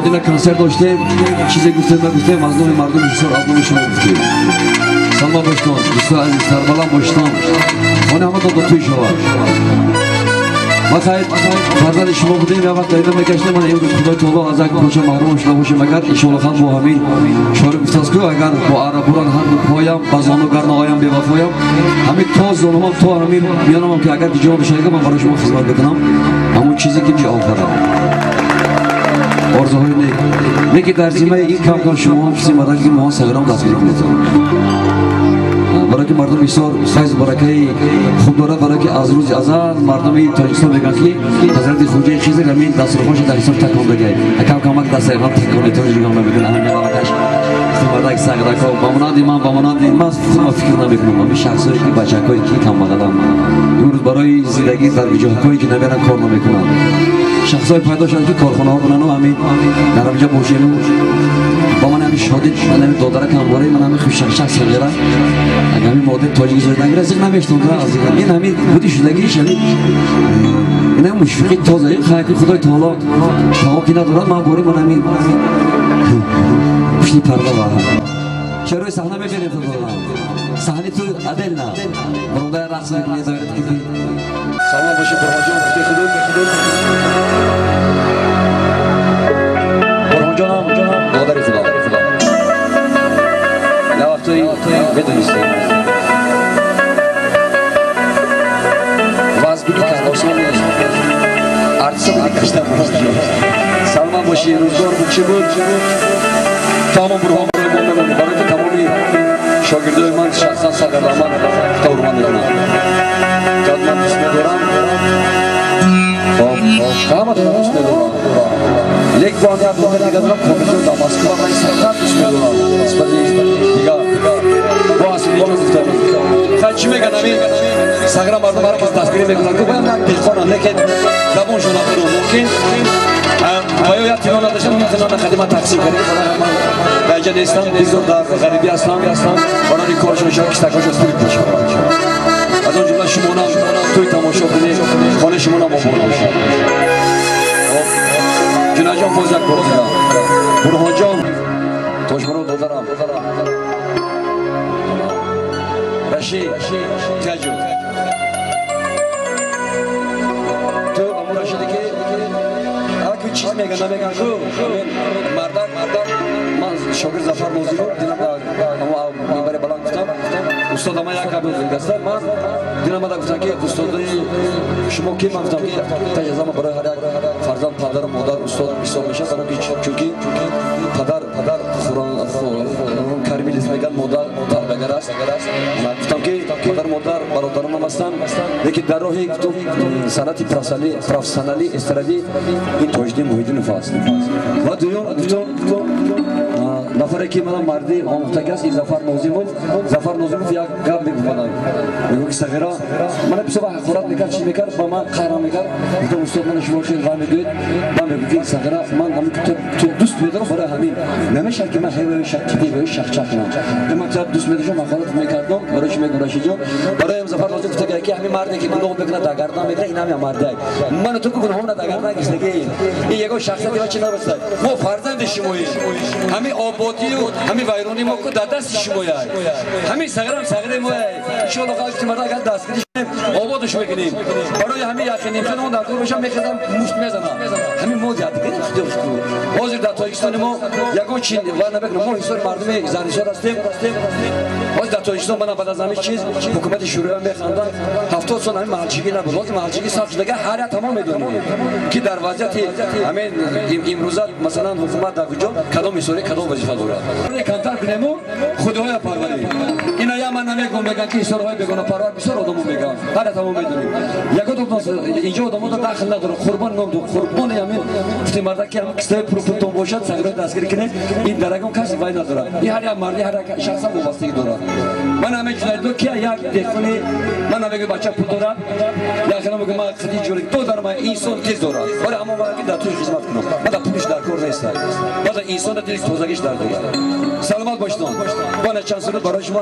Одина консерт доштем, чизе гуфтем нагуфтем, аз номи мардуми Ҳисор, аз номи шумо гуфтем. Саломат боштон, дӯстои азиз, сарбаланд боштон. Хонаи ҳаматон ба тӯй шавад. Ма хайр, фарзанди шумо будем, як вақт давида мегаштем, ман имрӯз Худои Таоло аз як кӯча маҳрум шуда бошем, агар иншоалло хан бо ҳамин шоир гуфтааст ку, агар бо арабуран ҳар ду поям, ба зону гар наоям бевафоям, ҳамин то зонумам, то ҳамин миёнамам ки агар ҷо бошад, ман барои шумо хизмат бикунам, ҳамон чизе ки ҷо офарам. Орзуҳои нек. Лекин дар зимаи ин кам кам шумо ҳам чизе мадад ки мо сағирам дастгирӣ кунед. Барои ки мардум бисёр файзу баракаи хуб дорад, барои ки аз рӯзи азал мардуми Тоҷикистон мегӯянд ки ҳазрати Хоҷаи Хизр ҳамин дастурхонша дар ҳисоб такондагай. Кам камак дастархон таконед, тоҷикон намекунад, ҳамин навакаш мардак сағирако, ба монанди ман, ба монанди ман фикр намекунам. Ҳамин шахсое ки бачакое ки камбағалам имрӯз барои зиндагӣ дар ҷоҳое ки намеран кор намекунанд. Шахсое пайдо шуданд ки корхонаҳо кунанд, ҳамин дар ҳаминҷа бошему ба ман ҳамин шодӣ, ман ҳамин додаракам бораи ман ҳамин хушшахс сағира, агар ҳамин моддаи тоҷики зоид нагирад, зиқ намештон. Ин ҳамин буди шудагиш, ҳамин ин ҳамин мушфиқи тоза, ин хайки Худои Таоло таоки надорад. Ман бори ман ҳамин пушти парда ва чарои саҳна мебинем ту дорам. Саҳни ту аделна. Барондай рақс мекунӣ, доират ки. Салом бошед, Бурҳонҷон, гуфти худут. Бурҳонҷонам модари Худо. Я вақтои медонистем. Вазбини кард осон нест. Артиста буди кашта Бурҳонҷон. Саломат бошӣ, рӯзгор буд, чӣ буд? Тамом Бурҳон барои мо мемонад, барои ки тамоми шогирдои ман шахсан сағирламан ҳурмат мекунанд. Ҷад ман дӯст медорам. Ҳаматонро дӯст медорам. Лек бо ҳам як духтари дига дорам, Комилҷон дар Москва, ман сахтар дӯст медорам. Нисбати дигар. Бо асли ҷон гуфтам. Хай чӣ мегӯянд ҳамин сағира мардум ҳар кас дастгирӣ мекунанд. Гӯ бояд як деҳқонам, лекин забоншон надорам. Мумкин ва ё як тино надоштам, он тино нақади ман тақсим кардем. Ман дар инҷа нестам, бизор дар ғарибӣ ҳастам, барои коршон шояд кистакҳошон пул бошад. Аз он ҷумла шумонам тӯй тамошо кунед, хонаи шумонам обод бошад. Ҷунаҷон боз як бор дигар. Бурҳонҷон, Тоҷмурод додарам. Рашид, Тиаҷон. Ту амон Рашиде ки ҳар чиз мегӯянд, намегӯянд ку мардак, ман шогирд Зафар Нозиров, дилам дар минбари баланд гуфтам, устод ама як гап даста, ман дилам ада гуфтам ки устодои шумо ки, ман гуфтам ки таҷазама барои ҳар як фарзанд падару модар устод ҳисоб мешавад, барои ки чунки падар кармилис мегӯянд, модар тарбиягар аст. Ман гуфтам ки падар модар бародаронам ҳастанд, лекин дар роҳи санъати профессионалӣ эстрадӣ ин Тоҷиддин Муҳиддинов аст. Ва дуюм гуфтам нафаре ки мана марди омӯхтагӣ аст, ин Зафар Нозимов. Зафар Нозимов як гап мегуфт мана, мегуфт ки сағира мана бисёр вақт ҳақорат мекард, чиз мекард, ба ман қайрам мекард. Гуфтам устод мана шумо хеле ғам мегӯед, ман мегӯям ки сағира ман ҳамин ту дӯст медорам, барои ҳамин намешавад ки ман ҳеваи шаққипи шақчақ кунам. Ман ту дӯст медоштам, ҳақорат мекардам, барои чӣ мегӯям Рашидҷон? Барои ҳам Зафар Нозимов гуфта ки ҳамин марде ки гуноҳ мекунад дар гардан мегирад, ин ҳамин мардак. Ман ту гуноҳамро дар гардан гирифтагӣ. Ин ягон шахсияти ва чӣ нарасад. Мо фарзанди шумоем. Ҳамин ободию ҳамин вайронии мо дар дасти шумояд. Ҳамин сағирам сағири мояд. Иншоалло ки марда агар дастгирӣ шавем, ободаш мекунем. Барои ҳамин яқинем ки он дар кор бошам мехезам, мушт мезанам. Ҳамин мо ядгирӣ худо. Ҳозир дар Тоҷикистони мо ягон чи ва намекунем. Мо ҳисори мардуми зарнисор ҳастем. Ҳозир дар Тоҷикистон мана баъд аз ҳамин чиз ҳукумати шӯравӣ механданд. 70 сол ҳамин маҳалчигӣ набуд. Ҳозир маҳалчигӣ сабт шудага, ҳар як тамом медонем ки дар вазъияти ҳамин имрӯза масалан ҳукумат дар куҷо кадом ҳисорӣ кадом вазифа дорад. Камтар кунему худоя парварӣ. Ина я ман намегӯям, мегӯям ки ҳисорҳои бегонапарвар бисёр одамо мегӯянд. Ҳар як тамом медонем. Ягон инҷо одамо дахл надорад. Қурбон ном қурбони ҳамин гуфти марда ки ҳамин кистаи пурпултон бошад, сағирои дастгирӣ кунед, ин дар ягон кас вай надорад. Ин ҳар як марди ҳар як шахсам вобастагӣ дорад. Ман ҳамин ҷиноятдор ки як деҳқони ман намегӯям бача пул дорад, як хела мегӯям ман қиди ҷолик додарам, ман инсон тез дорад. Барои ҳамон ман ки дар туй хизмат кунам. Ман дар пулиш дар кор нестам. Ман дар инсон дили тозагиш дар дорад. Саломат бошед. Бана чанд суруд барои шумо.